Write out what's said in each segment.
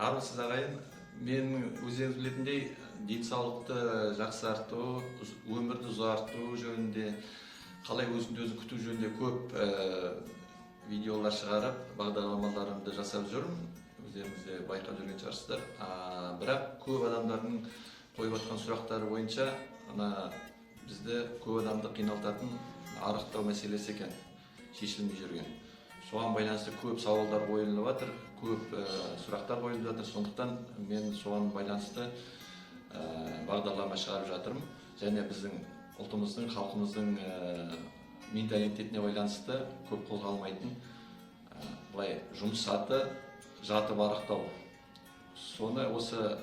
Армысыз, ағайын! Мен, өздеріңіз білетіндей, денсаулықты жақсарту, өмірді ұзарту жөнінде, қалай өзіңді өзің күту жөнінде көп видеолар шығарып, бағдарламаларымды жасап жүрмін. Өздеріңіз де байқап жүрген шығарсыздар. Бірақ көп адамдардың қойып жатқан сұрақтары бойынша ана бізді, көп адамды қиналтатын арықтау мәселесі екен шешілмей жүрген. Соған байланысты көп сауалдар қойылып жатыр, көп сұрақтар қойылып жатыр. Сондықтан мен соған байланысты бағдарлама шығарып жатырмын. Және біздің ұлтымыздың, халқымыздың менталитетіне байланысты көп қозғалмайтын, былай жұмыс аты «жатып арықтау». Соны осы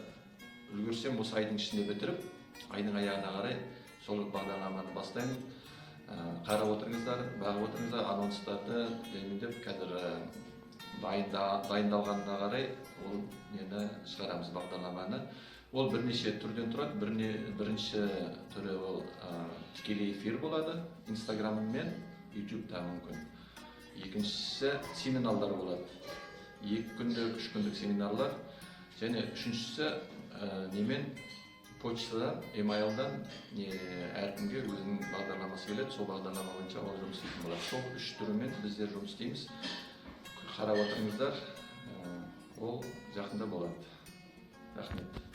үлгерсем, осы айдың ішінде бітіріп, айдың аяғына қарай сол бағдарламаны бастаймын. Қарап отырыңыздар, бағып отырыңыздар анонстарды. Жаймендеп қазір дайындалғанына қарай ол нені шығарамыз, бағдарламаны. Ол бірнеше түрден тұрады. Бірінші түрі ол тікелей эфир болады Инстаграм мен Ютубта мүмкін. Екіншісі семинарлар болады, 2 күндік, 3 күндік семинарлар. Және үшіншісі немен, почтадан, емайлдан не, әркімге өзінің бағдарламасы келеді, сол бағдарлама бойынша ол жұмыс істейтін болады. Сол үш түрімен біздер жұмыс істейміз. Қарап отырыңыздар, ол жақында болады. Рахмет.